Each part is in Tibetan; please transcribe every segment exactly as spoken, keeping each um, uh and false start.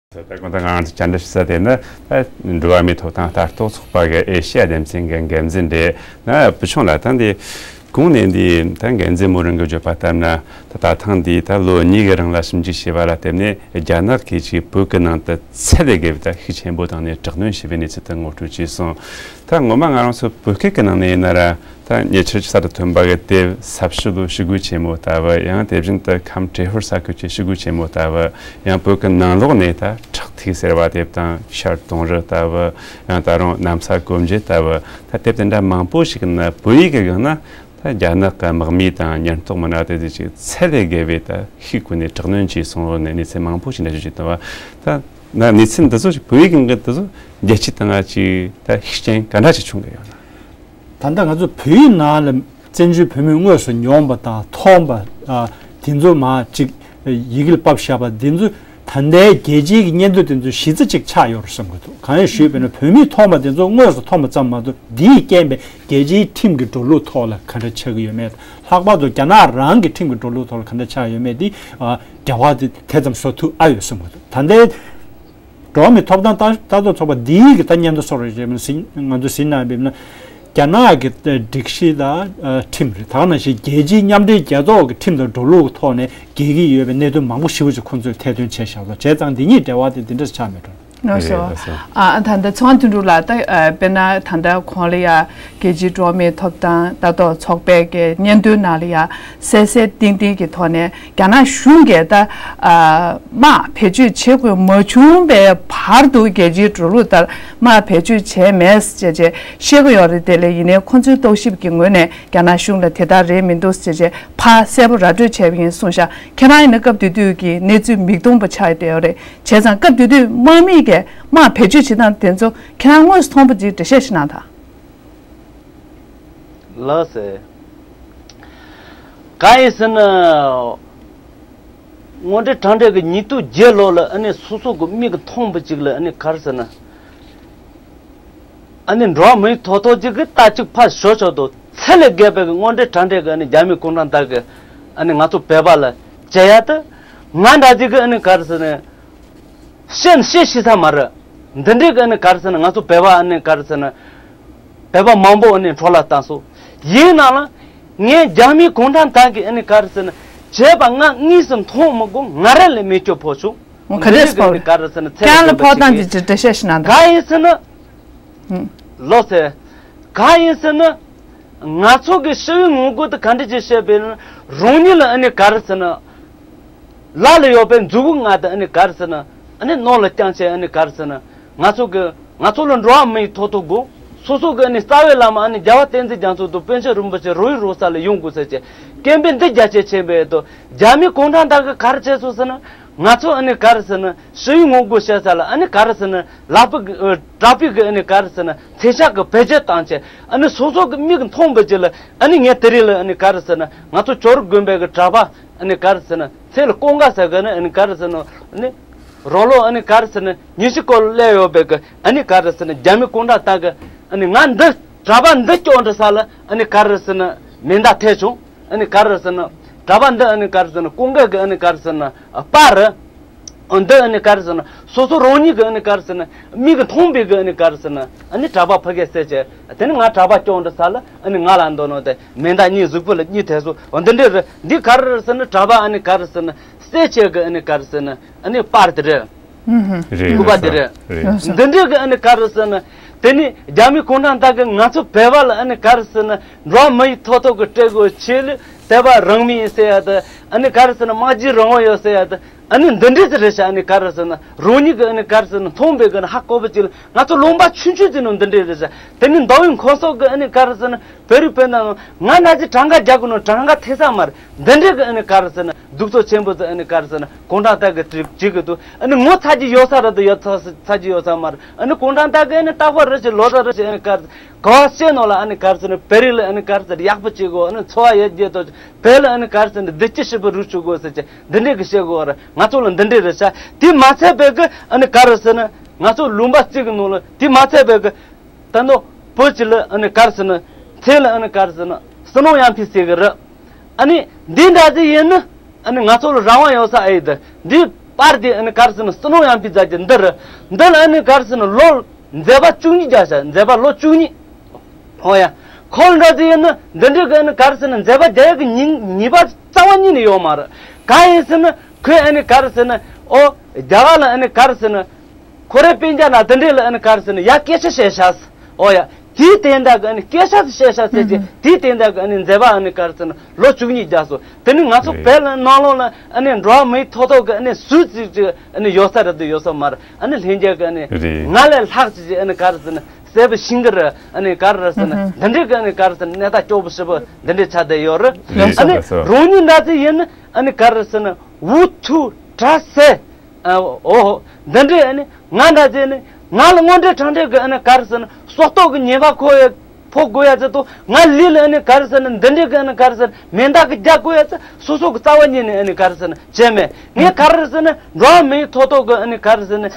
ད་གང་ལྟར་ང་རང་ཚོ་བཅར་འདྲི་ཞུ་ས་དེ་ནི་ད་འགྲོ་བ་མིའི་ཐོབ་ཐང་ལྟ་རྟོག་ཚོགས་པ་གི་ཨེ་ཤེ་ཡ་སྡེ་ཚན་གི་འགན་འཛིན་རེད། ན་བུ་ཆུང་ལགས། ད་འདི་གོང་ནས་འདི་ད་འགན་འཛིན་མོ་རང་གི་བརྗོད་པ་ལྟར་ན། ད་ད་ཐེངས་འདི་ད་ལོ་གཉིས་ཀྱི་རིང་ལ་ཞིབ་འཇུག་བྱས་པ་ལ་བརྟེན་ནས། རྒྱ་ནག་གིས་ཅིག་བོད་ཀྱི་ནང་དུ་ཚད་ལས་བརྒལ་བའི་ད་ཤུགས་ཆེན་པོ་བཏང་ནས་དྲག་གནོན་བྱས་པའི་གནས་ཚུལ་དེ་ངོ་སྤྲོད་བྱས་སོང་། ད་ངོ་མ་ང་རང་ཚོ་བོད་སྐད་ཀྱི་ནང་ནས་ཡིན་ན་ར། ད་ཉེ་ཆར་གྱི་གསར་དུ་ཐོན་པ་གི་དེབ་ཟབ་ཞི་ལོའི་ཞི་རྒོལ་ཆེན་མོ་ལྟ་བུ། ཡང་དེ་བཞིན་དུ་ཁམས་ཏྲེ་ཧོར་ས་ཁུལ་གྱི་ཞི་རྒོལ་ཆེན་མོ་ལྟ་བུ། ཡང་བོད་ཀྱི་ནང་ལོགས་ནས་ད་ཁྲག་ཐིགས་ཟེར་བ་དེ་དང་ཤར་དུང་རི་ལྟ་བུ། ཡང་ད་རུང་གནམ་ས་གོ་འབྱེད་ལྟ་བུ། ད་དེབ་དེ་འདྲ་མང་པོ་ཞིག་ནི་བོད་ཡིག་གི་སྒང་ན། ད་རྒྱ་ནག་གི་དམག་མི་དང་ཉེན་རྟོག་མི་སྣ་དེ་ཚོས་ཅིག་ཚད་ལས་བརྒལ་བའི་ད་ཤུགས་བཀོལ་ནས་དྲག་གནོན་བྱས་སོང་ནས་གནས་ཚུལ་མང་པོ་ཞིག་འགྲེལ་བརྗོད་བྱས་བཏང་བ། ད་ན་གནས་ཚུལ་འདི་ཚོ་ཞིག་བོད་ཡིག་གི་འདི་ཚོ་རྒྱལ་སྤྱི་དང་ང་ཅིག་ད་ཤུགས་རྐྱེན་ག་འདྲ་ཞིག་བྱུང་གི་ཡོད་ན། ད་ལྟ་ང་ཚོ་བོད་ཡིག་ནང་ལ་བཙན་བྱོལ་བོད་མིས་དངོས་སུ་མྱོང་པ་དང་མཐོང་པ། ཨ། དེ་ཚོ་མར་ཅིག་ཡི་གེ་ལ་ཕབ་བཞག་པ་དེ་ཚོ། ད་ལྟའི་རྒྱལ་སྤྱིའི་གི་སྙན་ཐོ་དེ་ཚོ་གཞི་རྩ་ཅིག་ཆགས་ཡོད་རེད་བསམ་གྱི་འདུག་གང་ཡིན་ཞུས་པ་ཡིན་ན། བོད་མིས་མཐོང་པ་དེ་ཚོ་དངོས་སུ་མཐོང་པ་ཙམ་མ་གཏོགས། འདིའི་རྐྱེན་པས་རྒྱལ་སྤྱིའི་ཁྲིམས་ཀྱི་འགྲོ་ལུགས་ཐོག་ལ་ག་འདྲ་ཆགས་ཀྱི་ཡོད་མེད། ལྷག་པར་དུ་རྒྱ་ནག་རང་གི་ཁྲིམས་ཀྱི་འགྲོ་ལུགས་ཐོག་ལ་ག་འདྲ་ཆགས་ཡོད་མེད་དེ། ཨ། འགྲེལ་བ་དེ་དེ་ཙམ་བཟོ་ཐུབ་ཨ་ཡོད་བསམ་གྱི་འདུག་ད་ལྟའི་འགྲོ་བ་མིའི་ཐོབ་ཐང་ལྟ་ལྟ་རྟོག་ཚོགས་པ་འདིའི་གི་ད་སྙན་ཐོ་སོགས་རེ་རེ་ཟིན། ང་ཚོ་ཟིན་ན་འབེབས་ན། རྒྱ་ནག་གི་སྒྲིག་གཞི་དང་ཁྲིམས་རེད། ད་ག་ནང་བཞིན་རྒྱལ་སྤྱིའི་མཉམ་འབྲེལ་རྒྱལ་ཚོགས་ཀྱི་ཁྲིམས་དང་འགྲོ་ལུགས་ཐོག་ནས་འགལ་གྱི་ཡོད་པའི་གནད་དོན་མང་པོ་ཞེ་པོ་ཅིག་ཁོང་ཚོས་ཐེར་འདོན་བྱས་བཞག་པ། བྱས་ཙང་འདི་གཉིས་འབྲེལ་བ་དེ་འདི་འདྲ་ཆགས་མེད་འགྲོ། ལགས་སོ། རེད། ལགས་སོ། ཨ། ད་ལྟ་ཚེ་དབང་དོན་གྲུབ་ལགས། ད་ཨ། དཔེར་ན་ད་ལྟ་གོང་ལ་ཡ་རྒྱལ་སྤྱིའི་འགྲོ་བ་མིའི་ཐོབ་ཐང་ལྟ་རྟོག་ཚོགས་པའི་གི་སྙན་ཐོའི་ནང་ལ་ཡ་གསལ་གསལ་ཏིང་ཏིང་གི་ཐོག་ནས། རྒྱ་ནག་གཞུང་གིས་ད་ཨ། དམག་བེད་སྤྱོད་བྱེད་དགོས་མ་བྱུང་བའི་བར་དུ་རྒྱལ་སྤྱིའི་འགྲོ་ལུགས་ལྟར་དམག་བེད་སྤྱོད་བྱས་མེད་ཅེས་ཅེས་བཤད་ཀྱི་ཡོད་རེད། དེ་ལས་ཡིན་ནའི་ཁོང་ཚོའི་རྟོག་ཞིབ་ཀྱི་ངོས་ནས་རྒྱ་ནག་གཞུང་ལ་དེ་ལྟར་རེད་མི་འདུག་ཅེས་ཅེས་ཕར་གསལ་པོ་ར་སྤྲོད་བྱས་པ་ཡིན་གསུངས་ཤག་ཁྱེད་རང་ཡིན་ན་སྐབས་དེ་དུས་ཀྱི་གནས་ཚུལ་མིག་མཐོང་པ་ཆགས་བསྡད་ཡོད་རེད། བྱས་ཙང་སྐབས་དེ་དུས་དམག་མི་གིས་དམག་བེད་སྤྱོད་བྱེད་སྟངས་དེ་ཚོ་ཁྱེད་རང་དངོས་སུ་མཐོང་པ་ཅིག་འགྲེལ་བཤད་ཞིག་གནང་དང་། ལགས་སེ། གང་ཡིན་ཟེར་ན། དངོས་འབྲེལ་དྲང་འབྲེལ་གྱི་ཉིས་སྟོང་བརྒྱད་ལོ་ལ་ཨ་ནི་སོ་སོ་གི་མིག་གིས་མཐོང་བ་ཅིག་ལ་ཨ་ནི་ག་རེ་ཟེར་ན། ཨ་ནི་འགྲོ་བ་མིའི་ཐོབ་ཐང་ཅིག་གི་ད་ཅིག་ཕར་ཞོག་ཆོག་ཏུ་ཚད་ལས་བརྒལ་བའི་གི་དངོས་འབྲེལ་དྲང་འབྲེལ་གྱི་ཨ་ནི་རྒྱ་མི་གུང་ཁྲན་ཏང་གི་ཨ་ནི་ང་ཚོ་བོད་པ་ལ་བྱེད་ཡ་དེ། ང་འདྲ་ཅིག་གི་ཨ་ནི་ག་རེ་ཟེར་ན། བཤད་ན་བཤད་ཤེས་ས་མ་རེད། འདི་འདྲའི་གི་ཨ་ནི་ག་རེ་ཟེར་ན། ང་ཚོ་བོད་པ་ཨ་ནི་ག་རེ་ཟེར་ན། བོད་པ་མང་པོ་ཨ་ནི་འཕྲོ་བརླག་བཏང་སོང་། ཡིན་ནའང་ངས་རྒྱ་མི་གུང་ཁྲན་ཏང་གི་ཨ་ནི་ག་རེ་ཟེར་ན། བྱས་པ་ང་དངོས་སུ་མཐོང་མི་དགོས། ང་རང་ལ་མིག་ཆུ་ཕོག་བྱུང་། འོ། ག་འདི་འདྲས་འདྲའི་གི་ཨ་ནི་ག་རེ་ཟེར་ན། ཚད་ལས་ཁྱེད་རང་ལ་འདས་པ་ཕོག་ཅིག་སྟངས་གི་ཅིག་འགྲེལ་བཤད་ཞིག་གནང་དང་། གང་ཡིན་ཟེར་ན། ལགས་སེ། གང་ཡིན་ཟེར་ན། ང་ཚོ་གི་ཞི་བའི་ངོ་རྒོལ་དེ་ག་འདྲ་ཅིག་བཤད་པས་ན། རང་ཉིད་ལ་ཨ་ནི་ག་རེ་ཟེར་ན། ལག་ལ་ཡོད་པའི་མཛུབ་གུ་ལྔ་དེ་ཨ་ནི་ག་རེ་ཟེར་ན། ཨ་ནི་ནང་ལ་བརྐྱངས་བྱས་ཨ་ནི་ག་རེ་ཟེར་ན། ང་ཚོ་གི་ང་ཚོ་ལ་འགྲོ་བ་མིའི་ཐོབ་ཐང་དགོས། སོ་སོ་གི་ཨ་ནི་རྩ་བའི་བླ་མ་ཨ་ནི་རྒྱལ་བ་བསྟན་འཛིན་རྒྱ་མཚོ་དང་པཎ་ཆེན་རིན་པོ་ཆེ་རང་ཡུལ་རང་ས་ལ་ཡོང་དགོས་ཟེར་བྱས། སྐད་འབོད་འདི་རྒྱ་ཆེ་ཆེན་པོ་ཡོད་དོ། རྒྱ་མི་གུང་ཁྲན་ཏང་གིས་ག་རེ་བྱས་སོང་ཟེར་ན། ང་ཚོ་ཨ་ནི་ག་རེ་ཟེར་ན། ཞི་བའི་ངོ་རྒོལ་བྱེད་ས་ལ་ཨ་ནི་ག་རེ་ཟེར་ན། ལག་པ་གི་ཨ། དྲག་པོའི་གི་ཨ་ནི་ག་རེ་ཟེར་ན། མཚོན་ཆ་གིས་བེད་སྤྱོད་བཏང་བྱས། ཨ་ནི་སོ་སོ་གི་མིག་གིས་མཐོང་བའི་རྗེས་ལ་ཨ་ནི་ངས་དེ་རིང་ལ་ཨ་ནི་ག་རེ་ཟེར་ན། ང་ཚོ་ཇོ་རུ་དགོན་པའི་གི་གྲྭ་པ་ཨ་ནི་ག་རེ་ཟེར་ན། མཚན་ལ་ཀུན་དགའ་ཟེར་གི་ནི་ཨ་ནི་ག་རེ་ཟེར་ན། ཨ་ནི་རོགས་ལོ་ཨ་ནི་ག་རེ་ཟེར་ན། ཉིན་ཞིག་སྐོར་ལ་སླེབས་ཡོད་པའི་གི་ཨ་ནི་ག་རེ་ཟེར་ན། རྒྱ་མི་གུང་ཁྲན་ཏང་གིས་ཨ་ནི་ང་འདི་གྲྭ་པ་འདི་སྐྱོང་འདྲི་ས་ལ་ཨ་ནི་ག་རེ་ཟེར་ན། མེ་མདའ་ཐེབས་བྱུང་། ཨ་ནི་ག་རེ་ཟེར་ན། གྲྭ་པ་འདི་ཨ་ནི་ག་རེ་ཟེར་ན། ཀུན་དགའ་གི་ཨ་ནི་ག་རེ་ཟེར་ན། པར། འདི་ཨ་ནི་ག་རེ་ཟེར་ན། སོ་སོ་རང་ཉིད་ཀྱི་ཨ་ནི་ག་རེ་ཟེར་ན། མིག་གིས་མཐོང་བའི་གི་ཨ་ནི་ག་རེ་ཟེར་ན། ཨ་ནི་གྲྭ་པ་ཕ་གིར་བསད་བྱས། དེ་ནི་ང་གྲྭ་པ་སྐྱོང་འདྲི་ས་ལ་ཨ་ནི་ང་ལ་འདོན་ནོ་དེ་མེ་མདའ་གཉིས་གཟུགས་པོ་ལ་གཉིས་ཐེབས་སོང་། འོ་འདི་འདྲས་རེད། འདི་ག་རེ་ཟེར་ན། གྲྭ་པ་ཨ་ནི་ག་རེ་ཟེར་ན། བསད་བྱས་གི་ཨ་ནི་ག་རེ་ཟེར་ན། ཨ་ནི་པར་དེ་རེད། རེད། སྐུ་པར་དེ་རེད། རེད། འདི་འདྲས་གི་ཨ་ནི་ག་རེ་ཟེར་ན། དེ་ནི་རྒྱ་མི་གུང་ཁྲན་ཏང་གིས་ང་ཚོ་བོད་པ་ལ་ཨ་ནི་ག་རེ་ཟེར་ན། འགྲོ་བ་མིའི་ཐོབ་ཐང་གི་སྤྲད་དགོས་ཆེད་ལ་དད་པ་རང་མོས་ཡོད་ཟེར་ཡ་དེ། ཨ་ནི་ག་རེ་ཟེར་ན། སྨྲ་བརྗོད་རང་དབང་ཡོད་ཟེར་ཡ་དེ། ཨ་ནི་འདི་འདྲས་ཟེར་རེད་ཤག་ཨ་ནི་ག་རེ་ཟེར་ན། རང་ཉིད་ཀྱི་ཨ་ནི་ག་རེ་ཟེར་ན། མཐོང་བའི་གི་ཧ་གོ་བ་ཅིག་ལ་ང་ཚོ་ལུང་པ་ཆུང་ཆུང་ཅིག་ནང་འདི་འདྲས་རེད་ཤག་དེ་ནི་མདོ་དབུས་ཁམས་གསུམ་གི་ཨ་ནི་ག་རེ་ཟེར་ན། བོད་རིགས་སྤུན་ཟླ་ནང་ང་ན་ཅིག་གྲངས་ཀ་རྒྱག་དགོས་ནོ་གྲངས་ཀ་ཐེབས་ས་མ་རེད། འདི་འདྲས་གི་ཨ་ནི་ག་རེ་ཟེར་ན། སྡུག་ཚོགས་ཆེན་པོ་ཟིག་ཨ་ནི་ག་རེ་ཟེར་ན། གུང་ཁྲན་ཏང་གིས་བྱེད་བྱེད་གི་འདུག་ཨ་ནི་ངོ་ཚ་རྒྱུ་ཡོད་ས་རེད་དོ། ཡོད་ཚ་ཚ་རྒྱུ་ཡོད་ས་མ་རེད། ཨ་ནི་གུང་ཁྲན་ཏང་གིས་ཨ་ནི་རྟག་པར་རེ་བྱས་ལོ་ཟླ་རེ་བྱས་ཨ་ནི་ག་རེ་ག་བ་བཤད་ནོ་ལ་ཨ་ནི་ག་རེ་ཟེར་ན། བོད་རིགས་ལ་ཨ་ནི་ག་རེ་ཟེར་ན། ཡག་པོ་བྱེད་དགོས། ཨ་ནི་འཚོ་བ་ཡར་རྒྱས་གཏོང་། བོད་ལ་ཨ་ནི་ག་རེ་ཟེར་ན། བདེ་སྐྱིད་ཧྲིལ་པོ་རོལ་བཅུག་དགོས་ཟེར་བྱས་འདི་འདྲས་གི་བཤད་དགོས་རེད། ང་ཚོ་ལ་འདི་འདྲས་རེད་ཤག་དེ་མ་ཚད་པའི་གི་ཨ་ནི་ག་རེ་ཟེར་ན། ང་ཚོ་ལུང་པ་གཅིག་གི་ནང་ལ་དེ་མ་ཚད་པའི་གི་ད་ནོ་བོད་ཀྱི་ལ་ཨ་ནི་ག་རེ་ཟེར་ན། མཚན་ལ་ཨ་ནི་ག་རེ་ཟེར་ན། སྲིད་ནོར་ཡར་འཕེལ་ཟེར་གི་རེད། ཨ་ནི་འདི་འདྲ་ཟིག་ཡིན་ན་ཨ་ནི་ང་ཚོ་ལ་རང་དབང་ཡོད་ས་ཨེ་ཡིན། ད་འདི་ པར་དེ་ཨ་ནི་ག་རེ་ཟེར་ན་སུ་ནོ་ཡང་པི་ཛ་གི་འདི་རུ། འདི་ལ་ཨ་ནི་ག་རེ་ཟེར་ན་ལོ་མཛད་པ་བཅུ་གཉིས་རྒྱག་ཤག་མཛད་པ་ལོ་བཅུ་གཉིས། ཨོ་ཡ། ཁོ་ལ་འདྲ་ཟེར་ཡིན་ན་འདི་འདྲའི་གི་ཨ་ནི་ག་རེ་ཟེར་ན་མཛད་པ་རྒྱག་ཡག་གི་ཉིན་ཉེས་པ་རྩ་བ་ཉིད་ནས་ཡོད་མ་རེད། གང་ཡིན་ཟེར་ན་ཁོས་ཨ་ནི་ག་རེ་ཟེར་ན་ཨོ་རྒྱ་གར་ལ་ཨ་ནི་ག་རེ་ཟེར་ན། ཁོ་རེ་སྤུན་ཀྱག་ན་དེ་འདྲས་ལ་ཨ་ནི་ག་རེ་ཟེར་ན་ཡ་སྐད་ཆ་བཤད་ཤག་ཨོ་ཡ། དེའི་དོན་དག་གི་ཨ་ནི་སྐད་ཆ་བཤད་ཤག་ཟེར་གྱི་དེའི་དོན་དག་གི་ཨ་ནི་མཛད་པ་ཨ་ནི་ག་རེ་ཟེར་ན་ལོ་བཅུ་གཉིས་རྒྱག་སོང་། དེ་ནི་ང་ཚོ་རེད། བོད་ལ་ནང་ལོགས་ལ་ཨ་ནི་འགྲོ་བ་མིའི་ཐོབ་ཐང་གི་ཨ་ནི་ཟུར་ཅིག་ཅིག་ཨ་ནི་ཡོད་ས་རེད་དུ་ཡོད་ས་མ་རེད། ཨ་ནི་ལྷན་རྒྱས་གི་ཨ་ནི་རེད། ང་ལས་ལྷག་ཅིག་ཅིག་ཨ་ནི་ག་རེ་ཟེར་ན་གསལ་པོ་ཤིང་གི་རེད། ཨ་ནི་ག་རེ་ཟེར་ན་འདི་འདྲས་གི་ཨ་ནི་ག་རེ་ཟེར་ན་གནས་སྟངས་སྐྱོ་པོ་ཞེ་པོ་འདི་འདྲས་ཆགས་བསྡད་ཡོད་རེད། རེད། ཨ་ནི་རེད། རང་ཉིད་འདྲ་ཅིག་ཡིན་ན་ཨ་ནི་ག་རེ་ཟེར་ན་འུ་ཐུག་དྲག་སེ། ཨ་འོ། འདི་འདྲའི་ཨ་ནི་ང་འདྲ་བྱས་ནས་ང་ལ་དངོས་འབྲེལ་དྲང་འབྲེལ་གྱི་ཨ་ནི་ག་རེ་ཟེར་ན་སྲོག་ཐོག་གི་ཉེས་པ་ཁོ་ཡ་ཕོག་དགོས་ཡ་ཚེ་ཏོ། ང་ལི་ལ་ཨ་ནི་ག་རེ་ཟེར་ན་འདི་འདྲའི་གི་ཨ་ནི་ག་རེ་ཟེར་ན་མེ་མདའ་གི་རྒྱག་དགོས་ཡ་ཚེ་སོ་སོ་གི་རྩ་བ་ཉིད་ནས་ཨ་ནི་ག་རེ་ཟེར་ན་བྱས་མེད། ངས་ག་རེ་ཟེར་ན་འགྲོ་བ་མིའི་ཐོབ་ཐང་གི་ཨ་ནི་ག་རེ་ཟེར་ན་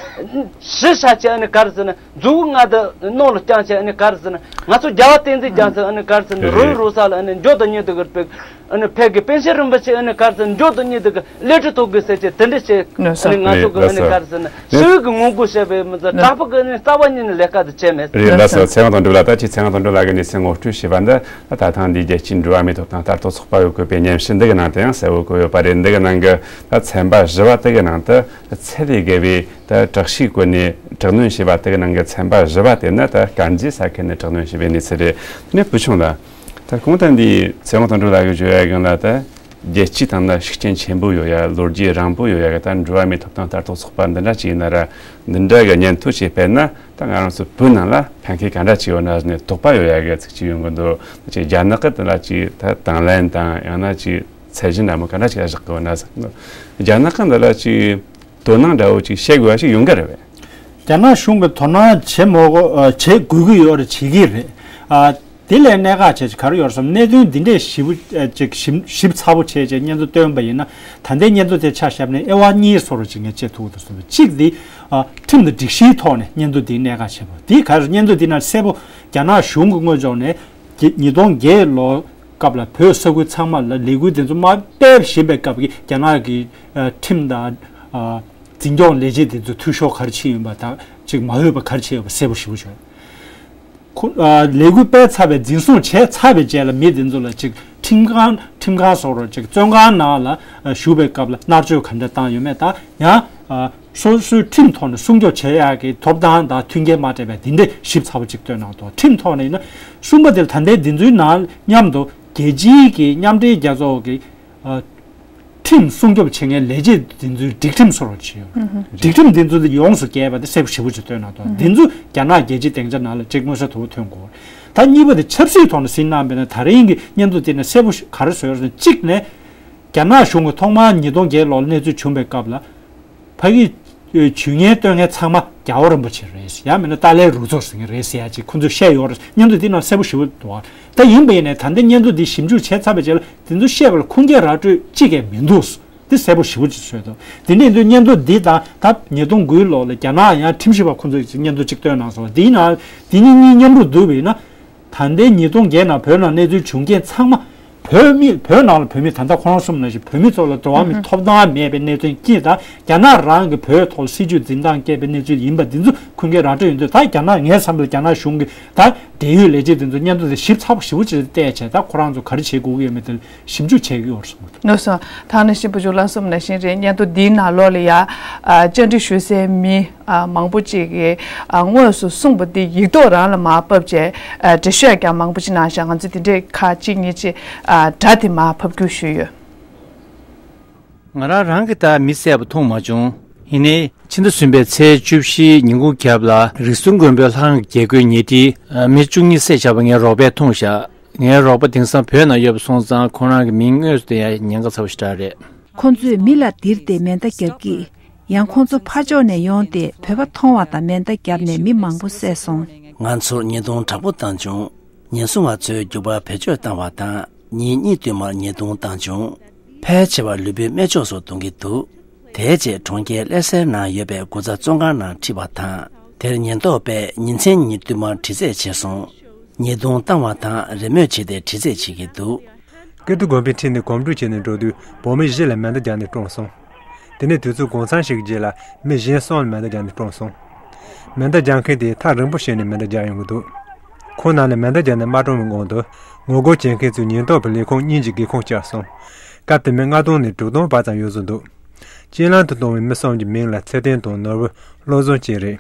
ཞི་ཤ་ཆེ་ཨ་ནི་ག་རེ་ཟེར་ན་མཛུ་གུ་ང་དང་ནོར་ལ་བརྐྱངས་ཆེ་ཨ་ནི་ག་རེ་ཟེར་ན་ང་ཚོ་རྒྱལ་བ་བསྟན་འཛིན་རྒྱལ་མཚན་ཨ་ནི་ག་རེ་ཟེར་ན་རེད། རུ་རུ་ས་ལ་ཨ་ནི་འགྱོ་དང་ཉེ་དུ་གི་པེག་ཨ་ནི་ཕེབས་ཀྱི་པཎ་ཆེན་རིན་པོ་ཆེ་ཨ་ནི་ག་རེ་ཟེར་ན་འགྱོ་དང་ཉེ་དུ་གི་ལས་ཁྲི་ཐོག་གི་ཟེར་ཆེ་དེ་འདྲ་བྱས། ཨ་ནི་ང་ཚོ་གི་ཨ་ནི་ག་རེ་ཟེར་ན་ཤི་བོའི་གི་ངོ་རྒོལ་བྱས་པའི་མི་ཚོ་དྲག་པོ་གི་ཨ་ནི་རྩ་བ་ཉིད་ནས་ལས་ཀ་དེ་བྱས་མེད། རེད། ལགས་སོ། ཚེ་དབང་དོན་གྲུབ་ལགས། ད་ཅི་ཚེ་དབང་དོན་གྲུབ་ལགས་ཀྱིས་གནས་ཚུལ་ངོ་སྤྲོད་བྱས་པ་འདི་ད་ད་ཐེངས་འདིའི་རྒྱལ་སྤྱིའི་འགྲོ་བ་མིའི་ཐོབ་ཐང་ལྟ་རྟོག་ཚོགས་པ་གི་བོད་པའི་ཉམས་ཞིབ་འདི་གི་ནང་དུ་ཡང་གསལ་བོ་བཀོད་ཡོད་པ་རེད། འདི་གི་ནང་གི་ད་ཚན་པ་བཞི་པ་དེ་གི་ནང་དུ་ཚད་ལས་བརྒལ་བའི་ད་དྲག་ཤུགས་བཀོལ་ནས་དྲག་གནོན་བྱས་པ་དེ་གི་ནང་གི་ཚན་པ་བཞི་པ་དེ་ནི་ད་དཀར་མཛེས་ས་ཁུལ་ནས་དྲག་གནོན་བྱས་པའི་གནས་ཚུལ་རེད། དེ་ནས་བུ་ཆུང་ལགས། ད་གོང་དུ་འདི་ཚེ་དབང་དོན་གྲུབ་ལགས་ཀྱིས་བརྗོད་ཡ་གང་ལ་ད་རྒྱལ་སྤྱིའི་སྟེང་ན་ཤུགས་རྐྱེན་ཆེན་པོ་ཡོད་ཡ། ལོ་རྒྱུས་རིང་པོ་ཡོད་ཡ་གི་ད་འགྲོ་བ་མིའི་ཐོབ་ཐང་ལྟ་རྟོག་ཚོགས་པ་འདི་འདྲ་ཅིག་ཡིན་ན་ར། འདི་འདྲ་གི་སྙན་ཐོ་ཅིག་སྤེལ་ན་ད་ང་རང་ཚོ་བོད་ནང་ལ་ཕན་ཁེ་ག་འདྲ་ཅིག་ཡོད་ན་ཟེར་ནས་དོགས་པ་ཡོད་ཡ་གི་ཚིག་ཅིག་ཡོང་གི་འདུག་ཅིག་རྒྱ་ནག་གི་འདི་ལ་ཅིག་ད་དང་ལེན་དང་ཡང་ན་ཅིག་ཚད་གཞི་འདྲ་མོ་ག་འདྲ་ཅིག་བཞག་གི་ཡོད་ན་ཟེར་གི་འདུག་རྒྱ་ནག་གི་འདི་ལ་ཅིག་དོ་སྣང་འདྲ་བོ་ཅིག་བྱེད་དགོས་པ་ཞིག་ཡོང་གི་རེད་པས། རྒྱ་ནག་གཞུང་གིས་དོ་སྣང་བྱེད་མ་དགོས། ཨ། བྱེད་དགོས་ཀྱི་ཡོད་རེད། བྱེད་ཀྱི་རེད། ཨ། དེ་ལས་གནད་འགག་ཆེ་ཆེ་ག་རེ་ཡོད་རེད་ཟེར་ན། གནད་དོན་འདི་འདྲས་ཞིབ་པོ་ཨ་ཅིག་ཞིབ་ཞིབ་ཚགས་པོ་བྱས་བྱས་སྙན་ཐོ་བཏོན་པ་ཡིན་ན། ད་ལྟའི་སྙན་ཐོ་དེ་ཆ་བཞག་ནས་དབྱེ་བ་གཉིས་བཟོ་འདྲ་ཅིག་ངས་བྱེད་ཐུབ་ཀྱི་འདུག་བསམ་པ། གཅིག་འདི་ཨ་ཁྲིམས་དང་སྒྲིག་གཞིའི་ཐོག་ནས་སྙན་ཐོ་འདིའི་གནད་འགག་ཆེན་པོ་འདི་ག་རེ། སྙན་ཐོ་འདི་ནང་གསལ་པོ་རྒྱ་ནག་གཞུང་གི་ངོས་ཕྱོགས་ནས་ཉིས་སྟོང་བརྒྱད་ལོ་སྐབས་ལ་བོད་ས་ཁུལ་ཚང་མ་ལ་ལས་འགུལ་འདི་ཚོ་མར་སྤེལ་བཞིན་པའི་སྐབས་ཀྱི་རྒྱ་ནག་གི་ཨ་ཁྲིམས་དང་ཨ་འཛིན་སྐྱོང་ལས་བྱེད་འདི་ཚོ་འཐུས་ཤོར་ག་རེ་ཕྱིན་ཡོད་པ་དང་ཅིག་མ་འོས་པ་ག་རེ་བྱས་ཡོད་པ་གསལ་པོ་ཞེ་པོ་བྱུང་། ཁོ་ཨ་ལས་འགུལ་སྤེལ་ཚར་བའི་འཛིན་བཟུང་བྱས་ཚར་བའི་རྗེས་ལ་མི་དེ་ཚོ་ལ་ཅིག་ཁྲིམས་ཁང་ཁྲིམས་ཁང་སོགས་རུ་ཅིག་བཙོན་ཁང་ནང་ལ་ཨ་བཞུགས་པའི་སྐབས་ལ་མནར་གཅོད་ག་འདྲ་བཏང་ཡོད་མེད་དང་། ཡང་ཨ་སོ་སོའི་ཁྲིམས་ཐོག་ནས་སྲུང་སྐྱོབ་བྱེད་ཡག་གི་ཐོབ་ཐང་དང་མཐུན་རྐྱེན་མ་སྤྲད་པའི་དེ་འདྲས་ཞིབ་ཚགས་པོ་ཅིག་བཏོན་གནང་འདུག་ཁྲིམས་ཐོག་ནས་ཡིན་ན་གསུམ་པ་དེ་ལ་ད་ལྟའི་འདི་ཚོའི་ནང་མཉམ་དུ་རྒྱལ་སྤྱིའི་གི་མཉམ་འབྲེལ་རྒྱལ་ཚོགས་ཀྱི་ཨ་ཁྲིམས་སྲུང་སྐྱོབ་བྱེད་མཁན་ལས་བྱེད་འདི་ཚོའི་སྒྲིག་ཁྲིམས་བཟོ་རོགས་བྱས་ཡོད། སྒྲིག་ཁྲིམས་འདི་ཚོ་ཡོངས་སུ་རྒྱས་པ་དེ་གསལ་པོ་ཞེ་པོ་ཅིག་བཏོན་གནང་འདུག་འདི་ཚོ་རྒྱ་ནག་རྒྱལ་སྤྱིའི་སྡིངས་ཆ་ནང་ལ་ཅིག་མངོན་གསལ་དོད་པོ་ཐོན་དགོས། ད་གཉིས་པ་དེ་ཆབ་སྲིད་ཐོག་ནས་ཟིན་གནང་བས་ན་ད་རིང་གི་སྙན་ཐོ་དེ་ནས་གསལ་པོ་ག་རེ་བཟོས་ཡོད་ཟེར་ན། གཅིག་ནས་རྒྱ་ནག་གཞུང་གིས་ཐོག་མར་ཉིས་སྟོང་བརྒྱད་ལོར་གནས་ཚུལ་བྱུང་པའི་སྐབས་ལ། ཕ་གིའི་ཇུས་ངན་སྟོན་མཁན་ཚང་མ་རྒྱལ་བ་རིན་པོ་ཆེ་རེད། ཡང་མིན་ན་ཏཱ་ལའི་རུ་ཚོགས་ཟེར་མཁན་རེད་ཟེར་ཡ་ཅིག་ཁོང་ཚོས་བཤད་ཡོད་རེད། སྙན་ཐོ་འདི་ནང་གསལ་པོ་ཞེ་པོ་འདུག་ད་ཡིན་པ་ཡིན་ནའི་ད་ལྟའི་སྙན་ཐོ་འདི་ཞིབ་འཇུག་བྱས་ཚར་བའི་རྗེས་ལ་དེ་ཚོ་བཤད་པ་ལ་ཁུངས་སྐྱེལ་ར་སྤྲོད་ཅི་གས་མི་འདུག་འདི་གསལ་པོ་ཞེ་པོ་ཅིག་བཟོས་འདུག་དེ་འདྲ་ཡིན་དུས་སྙན་ཐོ་འདི་དང་ད་ཉིས་སྟོང་དགུ་ལོ་ལ་རྒྱ་ནག་ཡང་ཁྲིམས་ཞིབ་པ་ཁོང་ཚོས་ཅིག་སྙན་ཐོ་ཅིག་བཏོན་གནང་སོང་། འདིའི་ནང་འདི་གཉིས་གཉིས་མཉམ་རུབ་བསྡུར་བ་ཡིན་ན། ད་ལྟའི་ཉིས་སྟོང་བརྒྱད་ནང་བོད་ནང་གནས་ཚུལ་བྱུང་རྐྱེན་ཚང་མ་བོད་མི། བོད་ནང་ལ་བོད་མི་ད་ལྟ་ཁོ་རང་གསུངས་ནང་བཞིན་བོད་མི་ཚོ་ལ་འགྲོ་བ་མིའི་ཐོབ་ཐང་མེད་པའི་གནད་དོན་གཅིག་དང་། རྒྱ་ནག་རང་གི་བོད་ཐོག་ལ་སྲིད་ཇུས་འཛིན་སྟངས་བཀལ་བའི་གནས་ཚུལ་ཡིན་པ་འདི་ཚོ་ཁུངས་སྐྱེལ་ར་སྤྲོད་ཡོང་དུས། ད་རྒྱ་ནག་ངའི་བསམ་པར་རྒྱ་ནག་གཞུང་གི་ད་འབྲེལ་ཡོད་ལས་བྱེད་འདི་ཚོ་སྙན་ཐོ་དེ་ཞིབ་ཚགས་པོ་ཞེ་པོ་ཅིག་བལྟས་བྱས། ད་ཁོ་རང་ཚོ་ག་རེ་བྱེད་དགོས་ཀྱི་ཡོད་མེད་དེ་ཞིབ་འཇུག་བྱེད་ཀྱི་ཡོད་རེད་གསུངས་འདུག་ལགས་སོ། ད་ནི་ཤིན་པོ་ཇོ་ལགས་གསུངས་ནང་བཞིན་རེད། སྙན་ཐོ་འདིའི་ནང་ལོགས་ལ་ཡ་ཨ་བཅར་འདྲི་ཞུ་སའི་མི་ཨ་མང་པོ་ཅིག་གིས་ཨ་དངོས་སུ་གསུངས་པ་འདི་ཡིག་ཐོག་རང་ལ་མར་ཕབ་བྱས་ཨ་འགྲེལ་བཤད་ཀྱང་མང་པོ་ཅིག་གནང་ཤག་ང་ཚོས་དེ་འདྲའི་ཁག་གཅིག་གཉིས་ཅིག་ཨ་སྒྲ་དེ་མར་ཕབ་བསྒྱུར་ཞུས་ཡོད། ང་རང་རང་གིས་ད་མི་བསད་པ་མཐོང་མ་བྱུང་། ཡིན་ནའི་ཕྱི་ཟླ་གསུམ་པའི་ཚེས་བཅུ་བཞི་ཉིན་གུང་རྒྱབ་ལ་རིགས་གསུམ་མགོན་པོའི་ལྷ་ཁང་གི་རྒྱལ་སྒོའི་ཉེ་འཁྲིས་མི་བཅུ་གཉིས་བསད་བཞག་པ་ངའི་རོགས་པས་མཐོང་ཤག་ངའི་རོགས་པ་དེང་སང་བོད་ནང་ཡོད་པ་སོང་ཙང་ཁོ་རང་གི་མིང་དངོས་སུ་བསྟན་ཡ་ཉེན་ཁ་ཚ་པོ་ཞེ་དྲག་རེད། ཁོ་ཚོས་མི་ལ་ལྡིར་ཏེ་མེ་མདའ་བརྒྱབ་ཀྱིས། ཡང་ཁོ་ཚོ་ཕར་ཕྱོགས་ནས་ཡོང་སྟེ་བོད་པ་མཐོང་བ་དང་མེ་མདའ་བརྒྱབ་ནས་མི་མང་པོ་བསད་སོང་། ང་ཚོར་བརྙན་ཐུང་དྲག་པོ་བཏང་བྱུང་། ཉེན་སྲུང་བ་ཚོས་རྒྱུག་པ་བེད་སྤྱོད་བཏང་བ་དང་། ཉིན་གཉིས་བསྟུད་མར་ཉེན་རྡུང་བཏང་བྱུང་། ཕལ་ཆེ་བ་ལུས་པོའི་སྨད་ཕྱོགས་སུ་རྡུང་གི་འདུག་དེའི་རྗེས་གྲོང་ཁྱེར་ཀླད་སེལ་ནང་ཡོད་པའི་སྒོ་རྩ་བཙོན་ཁང་ནང་ཁྲིད་པ་དང་། དེར་ཉེན་རྟོག་པས་ཉིན་མཚན་གཉིས་བསྟུད་མར་དྲི་རྩད་བྱས་སོང་། ཉེས་རྡུང་བཏང་བ་དང་རེས་མོས་བྱས་ཏེ་དྲི་རྩད་བྱེད་ཀྱི་འདུག་ཀིརྟི་དགོན་པའི་འཁྲིས་ནས་གོམ་བགྲོད་བྱས་ནས་འགྲོ་དུས་བོད་མི་བཞི་ལ་མེ་མདའ་བརྒྱབ་ནས་བཀྲོངས་སོང་། དེ་ནས་དུས་ཚོད་གང་འཚམ་ཞིག་གི་རྗེས་ལ་མི་གཞན་གསུམ་ལ་མེ་མདའ་བརྒྱབ་ནས་བཀྲོངས་སོང་། མེ་མདའ་རྒྱག་མཁན་དེ་ཐག་རིང་པོ་བྱས་ནས་མེ་མདའ་རྒྱག་ཡོང་གི་འདུག་ཁོང་རྣམས་ལ་མེ་མདའ་བརྒྱབ་ནས་མ་བཀྲོངས་པའི་དབང་དུ་ངོ་རྒོལ་བྱེད་མཁན་ཚོའི་ཉེན་རྟོག་པའི་ལས་ཁུངས་གཉིས་ཀྱི་སྒེའུ་ཁུང་བཅག་སོང་། སྐབས་དེར་མི་ལྔ་སྟོང་ནས་དྲུག་སྟོང་བར་ཙམ་ཡོད་བཟོ་འདུག་རྐྱེན་ལམ་དུ་བཏང་བའི་མི་གསུམ་གྱི་མིང་ལ་ཚེ་བརྟན་དང་ནོར་བུ་བློ་བཟང་བཅས་རེད།